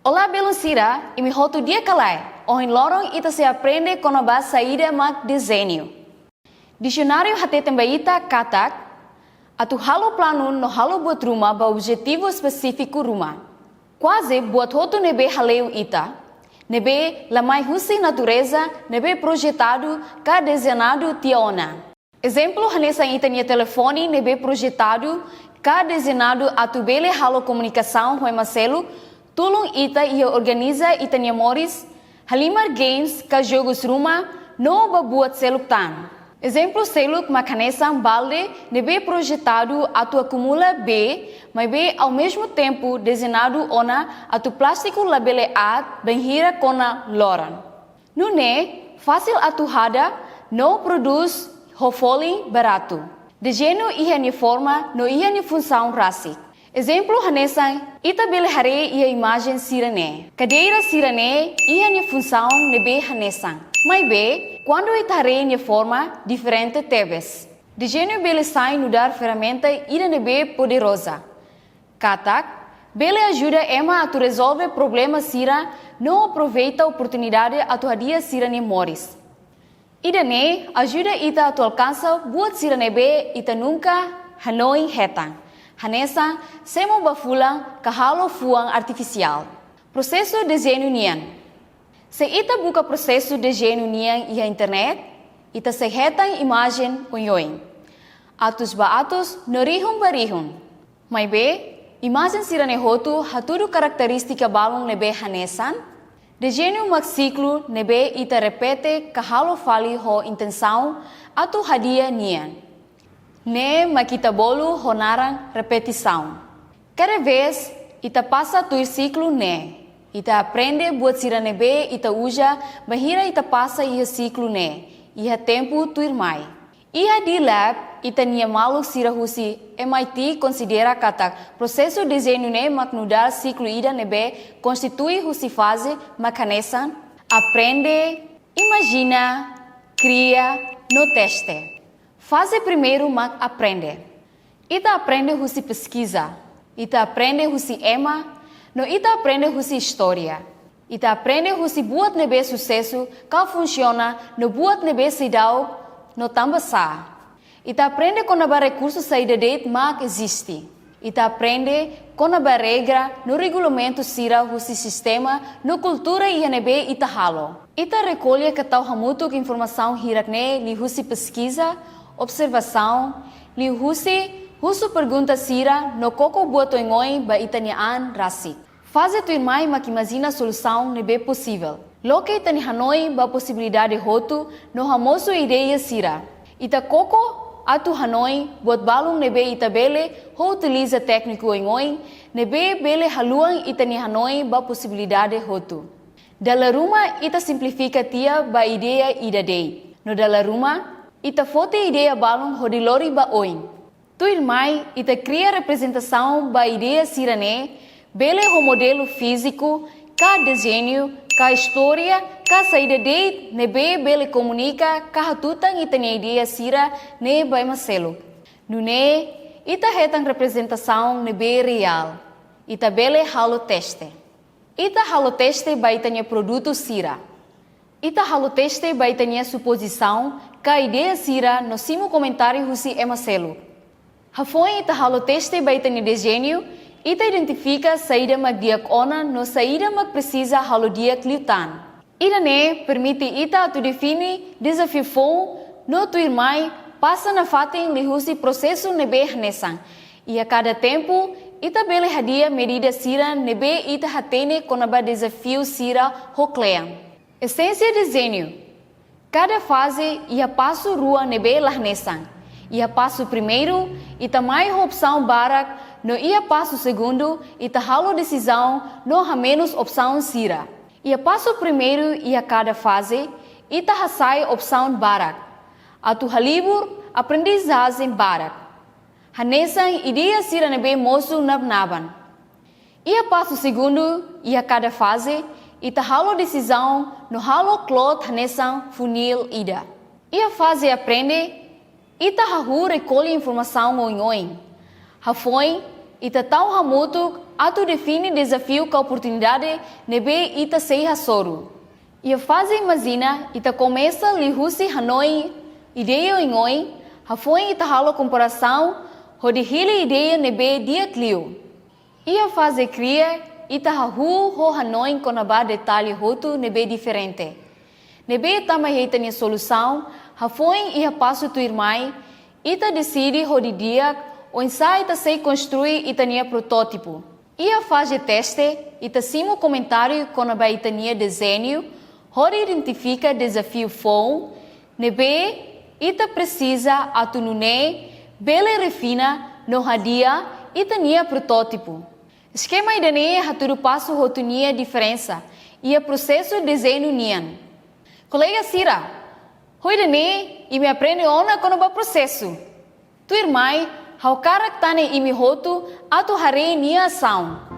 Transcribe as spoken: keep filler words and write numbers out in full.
Olá, belun sira, imi hotu di'ak ka lae? Ohin loron ita sei aprende kona-ba saida mak dezeñu. Disionáriu hateten ba ita katak, atu halo planu no halo buat ruma ba objetivu espesífiku ruma. Kuaze buat hotu ne'ebé hale'u ita, ne'ebé la mai husi natureza, ne'ebé projetadu ka dezeñadu tiha ona. Ezemplu, hanesan ita-nia telefone ne'ebé projetadu ka dezeñadu atu bele halo komunikasaun ho ema seluk, tulun ita iha organiza ita-nia moris, halimar games ka jogus ruma, no ba buat seluk tan. Ezemplu seluk mak hanesan balde ne'ebé projetadu atu akumula bee, maibé ao mesmo tempo dezeñadu ona atu plástiku labele aat bainhira kona loron. Nune'e, fasil atu hada no prodús ho folin baratu. Dezeñu iha nia forma no iha nia funsaun rasik. Ezemplu hanesan, ita bele haree iha imajen sira-ne'e. Kadeira sira-ne'e iha nia funsaun ne'ebé hanesan. Maibé, kuandu ita haree nia forma diferente tebes. Dezeñu bele sai nu'udar ferramenta ida ne'ebé poderoza. Katak, bele ajuda ema atu rezolve problema sira no aproveita oportunidade atu hadi'a sira-nia moris. Ida-ne'e ajuda ita atu alkansa buat sira ne'ebé ita nunka hanoin hetan. Hanesan, semo ba fulan ka halo fuan artifisiál. Prosesu dezeñu nian. Se ita buka prosesu dezeñu nian iha internet, ita sei hetan imajen oioin. Atus ba atus no rihun ba rihun. Maibé, imajen sira-ne'e hotu hatudu karakterístika balun ne'ebé hanesan. Dezeñu mak siklu ne'ebé ita repete ka halo fali ho intensaun atu hadi'a nian. Ne'e mak ita bolu ho naran repetisaun. Kada vez ita pasa tuir siklu ne'e, ita aprende buat sira ne'ebé ita uza bainhira ita pasa iha siklu ne'e, iha tempu tuirmai. Iha D-Lab, ita-nia maluk sira husi M I T konsidera katak prosesu dezeñu ne'e mak nu'udar siklu ida ne'ebé konstitui husi faze mak hanesan: aprende, imajina, kria, no teste. Faze primeiru mak aprende. Ita aprende husi peskiza, ita aprende husi ema, no ita aprende husi istória. Ita aprende husi buat ne'ebé susesu ka funsiona no buat ne'ebé seidauk no tanba sá. Ita aprende kona-ba rekursu saida de'it mak eziste. Ita aprende kona-ba regra no regulamentu sira husi sistema no kultura iha ne'ebé ita halo. Ita rekolla ka tau hamutuk informasaun hirak-ne'e liuhusi peskiza, observasaun, liuhusi husu pergunta sira no koko buat oioin ba ita-nia an rasik. Faze tuirmai mak imajina solusaun ne'ebé posivel. Loke ita-nia hanoin ba posibilidade hotu no hamosu ideia sira. Ita koko atu hanoin buat balun ne'ebé ita bele ho utiliza tékniku oioin ne'ebé bele haluan ita-nia hanoin ba posibilidade hotu. Dala ruma ita simplifika tiha ba ideia ida de'it. No dala ruma, ita foti ideia balun hodi lori ba oin. Tuirmai, ita kria reprezentasaun ba ideia sira-ne'e, bele ho modelu fíziku, ka dezeñu, ka istória, ka saida de'it ne'ebé bele komunika ka hatutan ita-nia ideia sira-ne'e ba ema seluk. Nune'e, ita hetan reprezentasaun ne'ebé reál. Ita bele halo teste. Ita halo teste ba ita-nia produtu sira. Ita halo teste ba ita-nia supozisaun ka ideia sira no simu komentáriu husi ema seluk. Hafoin ita halo teste ba ita-nia dezeñu, ita identifika saida mak di'ak ona no saida mak presiza halo di'ak liután. Ida-ne'e permite ita atu define dezafiu foun no tuirmai pasa nafatin liuhusi prosesu ne'ebé hanesan. Iha kada tempu, ita bele hadi'a medida sira ne'ebé ita hatene kona-ba dezafiu sira ho kle'an. Esénsia dezeñu. Kada faze iha pasu rua ne'ebé la hanesan. Iha pasu primeiru, ita mai ho opsaun barak, no iha pasu segundu, ita halo desizaun no hamenus opsaun sira. Iha pasu primeiru iha kada faze, ita hasai opsaun barak. Atu halibur aprendizajen barak. Hanesan ideia sira ne'ebé mosu nabanaban. Iha pasu segundu iha kada faze, ita halo desizaun no halo klot hanesan funil ida. Iha faze aprende, ita hahú rekolla informasaun oioin. Hafoin, ita tau hamutuk atu define dezafiu ka oportunidade ne'ebé ita sei hasoru. Iha faze imajina, ita komesa liuhusi hanoin, ideia oioin, hafoin ita halo komparasaun, hodi hili ideia ne'ebé di'ak liu. Iha faze kria, ita hahú ho hanoin kona-ba detalle hotu ne'ebé diferente, ne'ebé tama iha ita-nia solusaun. Hafoin iha pasu tuirmai, ita deside ho didi'ak oinsá ita sei konstrui ita-nia protótipu. Iha faze teste, ita simu komentáriu kona-ba ita-nia dezeñu, hodi identifika dezafiu foun ne'ebé ita presiza atu nune'e bele refina no hadi'a ita-nia protótipu. Eskema ida-ne'e hatudu pasu hotu nia diferensa iha prosesu dezeñu nian. Kolega sira, ho ida-ne'e imi aprende ona kona-ba prosesu. Tuirmai, ha'u hakarak tane imi hotu atu haree nia asaun.